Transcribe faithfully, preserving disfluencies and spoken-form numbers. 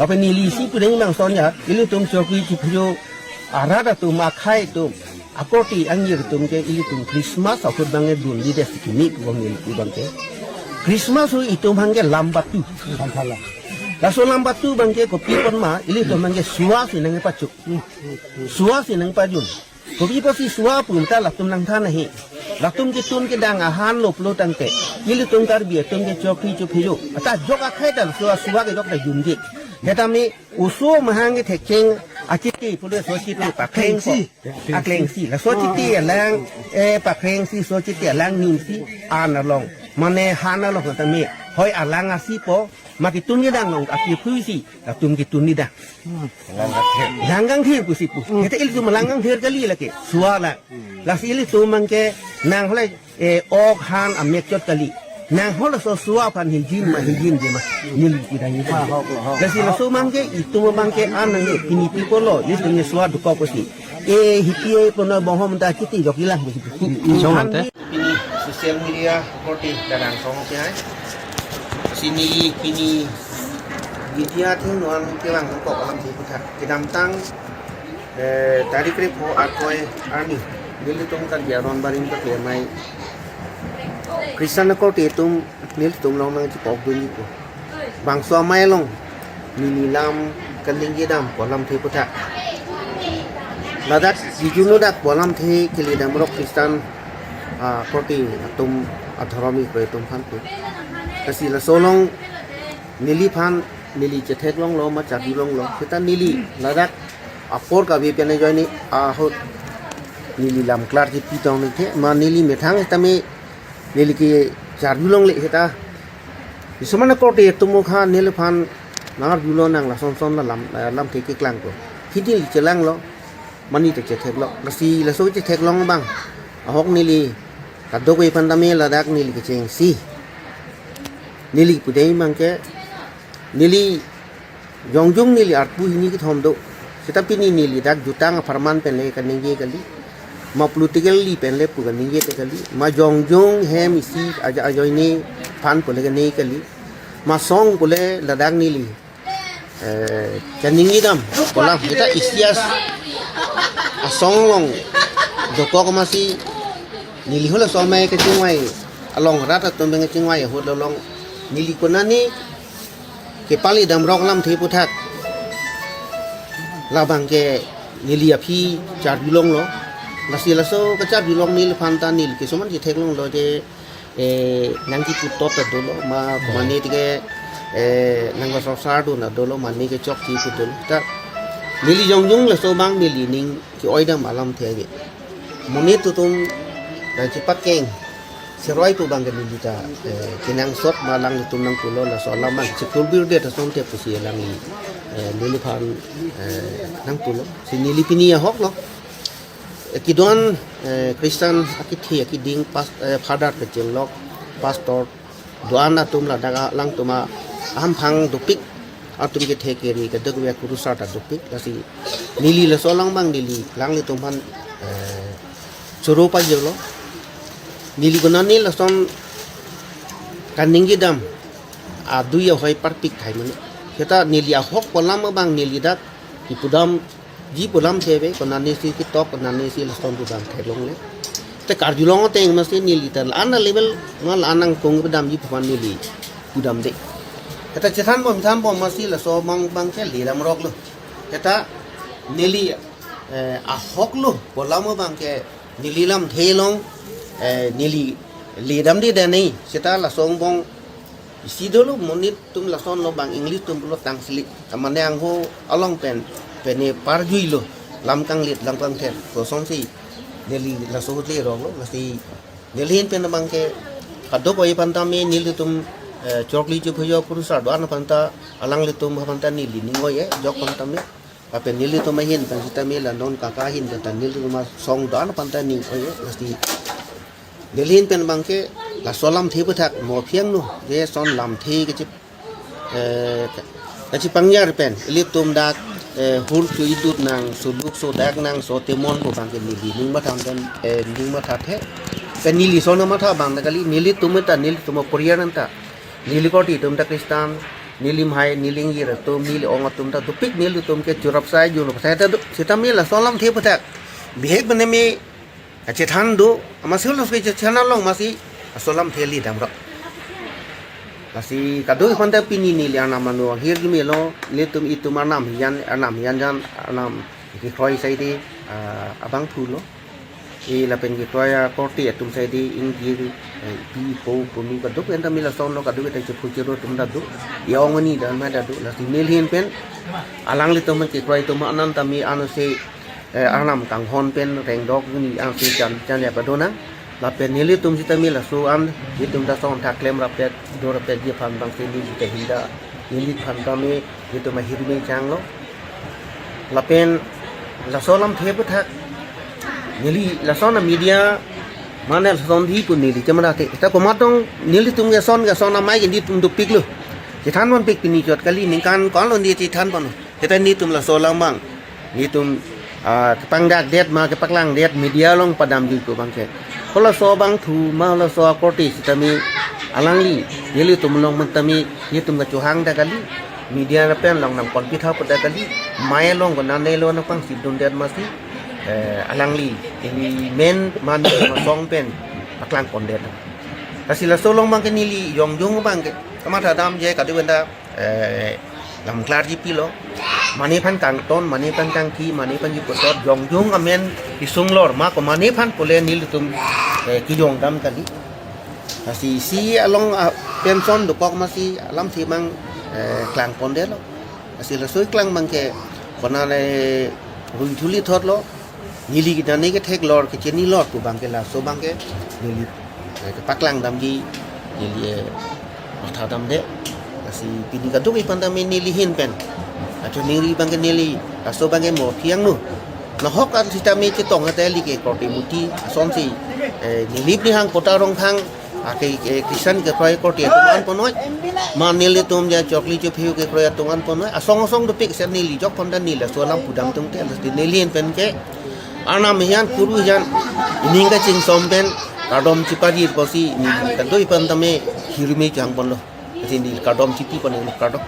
Lapen neli isi pudeng bang son ya, ilitum chokri chiphujo arat atum, akhei atum, akorte angir atum ke ilitum Christmas ahut bang dunde si kimi pu bang neli pu bang ke. Christmas hu itum bang ke lam batu. Laso lam batu bang ke kopi pon ma, ilitum bang ke sua si nangpachuk. Sua si nangpajun. Kopi pusi sua pu ta latum nangthan ahi. Latum ketun kedang ahan lo pulo tangte, ilitum Karbi atum ke chokri chiphujo. Ata jok akhei ta sua, sua ke jok ta junji. Setame oso mahang ke thekcheng achiti pulo so chiti pakreng si. Akleng si. Laso chiti alang, eh, pakreng si, so chiti alang ning si, an along. Mane han along tame. Hoi alang asi po, ma ketun kedang along, aki phui si, latum ketun kedang. Langkangthir pusi pu. Kita ilitum langkangthir kali lake. Sua la. Lasi ilitum bang ke nang hole, eh, ok han amek chot kali. Nang hole so sua aphan hijin ma hijin je ma. Neli kita ini. Lasi laso bang ke itum bang ke an nang ye pini pi polo. Ilitum ye sua dukok pusi. Eh, hipi eh, pono bonghom ta chiti jok ilang pusi pu. Jong ante. Pini social media korte kadang song ke hai. Si neli pini media thing nuan kevang kok alamthe aphuthak. Kedamtang, eh, tarik krepho Arkoi arni, nelitum Karbi aron barim ke mai. Christian akorte atum nelitum along nangchipokdunji pu. Bangso amei along neli lam kaningje dam pu alamthe aphuthak. Ladak jijun lo dak pu alamthe kele damrok Christian, ah, korte atum adhorom ikroi atum aphan pu. Lasi laso along neliphan neli chetheklonglo ma charjulonglo. Seta neli ladak apor kave pen ajoine ahut neli lam klar chepi tong ningthe ma neli methang tame neli kecharjulongle seta. Isomana korte atum okha neliphan nangarjulo nang lason son la lam, eh, lamthe keklang ko. Hidi neli chelanglo, mane ta chetheklo. Lasi laso chetheklong bang ahok neli kadokave aphan tame ladak neli kechengsi. Neli pudeng bang ke, neli jongjung neli arpu hini kethom do. Seta pini neli dak jutang apharman pen le kaningje kali. Ma political li pen le pu kaningje te kali. Ma jongjung hem isi aja ajoine aphan pu le kaningje kali. Ma song pu le ladak neli, eh, kaningje dam pu alam kita isi as-, asong along dokok masi neli hula somai kechingvai along rat atum bang kechingvai ahut along neli konane kepale damrok lamthe aphuthak. Labang ke neli aphi charjulonglo. Lasi laso kacharjulong neliphan ta neli kesoman chetheklonglo je, eh, nangkipu tot ta dolo, ma, mane tike, eh, nangkosor sar do na dolo, mane kechok kipu dolo. Ta neli jongjung laso bang neli ning ke-oi dam alamthe ave. Monit atum nangchipakeng seroi pu bang ke neli ta, eh, kenangsot ma alanglitum nangpulo laso alam bang chipur birdet asonte pusi alangli, eh, neliphan, eh, nangpulo. Si neli pini ahoklo. Eh, kedo-an, eh, Christian akethe akeding pas-, eh, father kachinglok, pastor do-an atum ladak alangtum ahamphang dopik atum kethe keri keduk vek kurusar ta dopik. Lasi neli laso alam bang neli alanglitum aphan, eh, choro pajirlo. Neli konane lason kaningje dam adui ahoi parpik thai mane. Seta neli ahok pu alam bang neli dak kipudam ji pu alamthe ave, konane si ketok, konane si lason pu bang theklongle. Te karjulong ateng masi neli ta la-an a level, ma la-an nangkong pudamji pu aphan neli pudamde. Seta chethan bom than bom masi laso bang bang ke le damroklo. Seta neli, eh, ahoklo pu alam bang ke neli lamthe along, eh, neli le damde dane. Seta laso angbong isi dolo, monit atum lason lo bang English atum pulo tang sili. Amane angho along pen, pene parjuilo. Lam kanglit, lam kangther. Kosonsi neli laso ahut le roklo, lasi neli ahin pen bang ke kadokave aphan tame nelitum, eh, chokri chiphujo kurusar do-an aphan ta alanglitum aphan ta neli ning oi-e, jok aphan tame. Lapen nelitum ahin pen sitame la non kaka ahin pen ta nelitum asong do-an aphan ta ning oi-e, lasi neli ahin pen bang ke laso lamthe aphuthak mo aphi angno je son lamthe kechi, eh, kachipangjar pen ilitum dak, eh, hur chu idut nang, suluk sodak nang, so temon pu bang ke neli ning matha pen, eh, ning mathathe. Pen neli son matha bang ta kali, nelitum ta, nelitum a-Korean anta, neli korte atum ta Christian, Neli mei, neli ingjir atum, neli ong atum ta dopik, nelitum ke churap sai, jun sai ta do. Sitame laso alamthe aphuthak bihek bene me kachethan do, amatsi laso kachethan along amatsi laso alamthe le damrap. Lasi kadokave aphanta pini neli arnam anu ahirjume lo, nelitum itum arnam hijan, arnam hijan jan, arnam kekroi sai di, ah, abangphu lo. E lapen kekroi akorte atum sai di ingjir, eh, pi po punu kadokave aphanta me lason lo, kadokave ta chephu chero atum ta do. E ong ani dan ma ta do. Lasi neli ahin pen alanglitum kekroi atum anan tame ansi, eh, arnam kanghon pen rengdok ni ansi chan chan ya padonang. Lapen nelitum sitame laso an, nelitum ta son thak klemrap det, dorapdet ji aphan abang si neli ta hinda, neli aphan tame, nelitum ahirjume chang lo. Lapen laso alamthe aphuthak neli lason a-media mane lason di pu neli chemara te. Ta komatong nelitum ke son ke son amei ke nelitum dopik lo. Chethan ponpik pini chot kali, ningkan ko-an lo neli chethan pon. Seta nelitum laso alam abang, nelitum, ah, kepangdak det ma kepaklang det media along padamji pu abang ke. Ko laso abangphu ma laso akorte sitame alangli nelitum along abang tame nelitum kachohang ta kali, media lapen along nangpon pitha pu ta kali, mei along ko nane lo nangpangsi dun det amatsi, eh, alangli neli men ma neli asong pen paklang pon det. Lasi laso along abang ke neli jongjong abang ke kamatha damji kadokave aphanta, eh, lam klarji pilo. Mane aphan kangton, mane aphan kangthi, mane aphan ji puthot, jongjong amen isung lor ma ko mane aphan pule nelitum, eh, kejong dam kali. Lasi isi along, ah, pension dokok amatsi alamthe abang, eh, klang pon det lo. Lasi laso klang abang ke konane rui thuli thot lo. Neli ke nane kethek lor, kechini lor pu abang ke laso abang ke neli, eh, kepaklang damji neli, eh, matha dam det. Lasi pini kadokave aphanta me neli ahin pen achu ningri abang ke neli laso abang ke mo phiang nu. Nahok an sitame chetong ate neli ke korte muti asonsi, eh, neli nihang kota Rongkhang ake, eh, Christian kekroi korte atum an ponoi. Ma nelitum ja chokli chophiu kekroi atum an ponoi. Asong asong dopik se neli jok aphanta neli laso alam pudam tungte, lasi neli ahin pen ke arnam hijan kuru hijan ining kachingsom pen kardom chipajir pusi neli kadokave aphanta me hirjume chang pon lo. Lasi neli kardom chipi pon neli kardom.